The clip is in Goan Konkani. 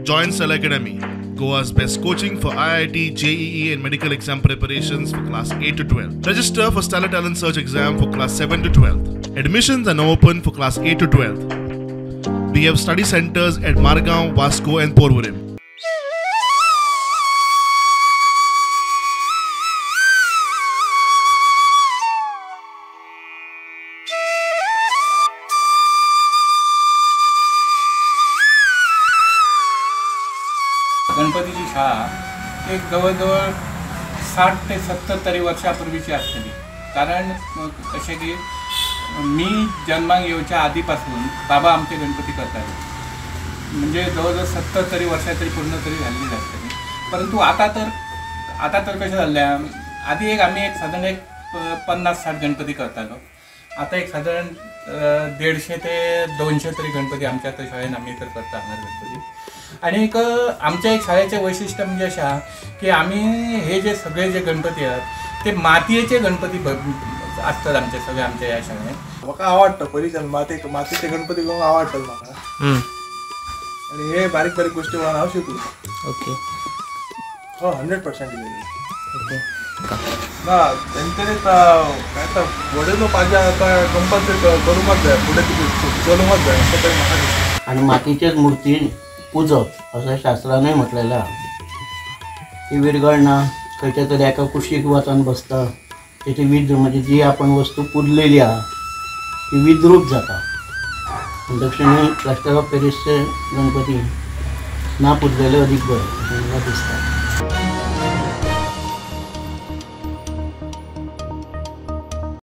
Join Stellar Academy, Goa's best coaching for IIT, JEE and medical exam preparations for class 8 to 12. Register for Stellar Talent Search exam for class 7 to 12. Admissions are now open for class 8 to 12. We have study centers at Margao, Vasco and Porvorim. गणपतीची शाळा एक जवळजवळ 60 ते 70 तरी वर्षापूर्वीची आसतली, कारण अशें की मी जन्माक येवच्या आदीपासून बाबा आमचे गणपती करताले, म्हणजे जवळजवळ 70 तरी वर्षां तरी पूर्ण तरी जाल्ली आसतली. परंतु आतां तर कशें जाल्लें, आदी एक आमी एक सादारण एक 50-60 गणपती करतालो, आतां एक सादारण 150 ते 200 तरी गणपती आमच्या आतां शाळेन आमी तर करता हांगा गणपती. आनी एक आमच्या एक शाळेचें वैशिश्ट्य म्हणजे अशें आहा की आमी हे जे सगळे जे गणपती आहात ते मातयेचे गणपती आसतात आमचे सगळे आमच्या ह्या शाळेन. म्हाका आवडटा पयलींच्यान मातयेचे गणपती करूंक आवडटात म्हाका, आनी हे बारीक बारीक गोश्टी पळोवन हांव शिकलो. ओके, हो 100%. ओके ना तेंच्यांनीच काय तर वडील पाहिजे आतां कंपल्सरी करूंकच जाय, फुडें कितें चलूंकच जाय अशें तरी म्हाका दिसता. आनी मातयेचेच मुर्ती पुजप अशें शास्त्रानूय म्हटलेलें आहा. ती विरगळना, खंयच्या तरी एका कुशीक वचून बसता, तेची विद्र म्हणजे जी आपण वस्तू पुजलेली आहा ती विद्रूप जाता. दक्षिणे प्लास्टर ऑफ पॅरिसचे गणपती ना पुजलेले अदीक बरें अशें म्हाका दिसता.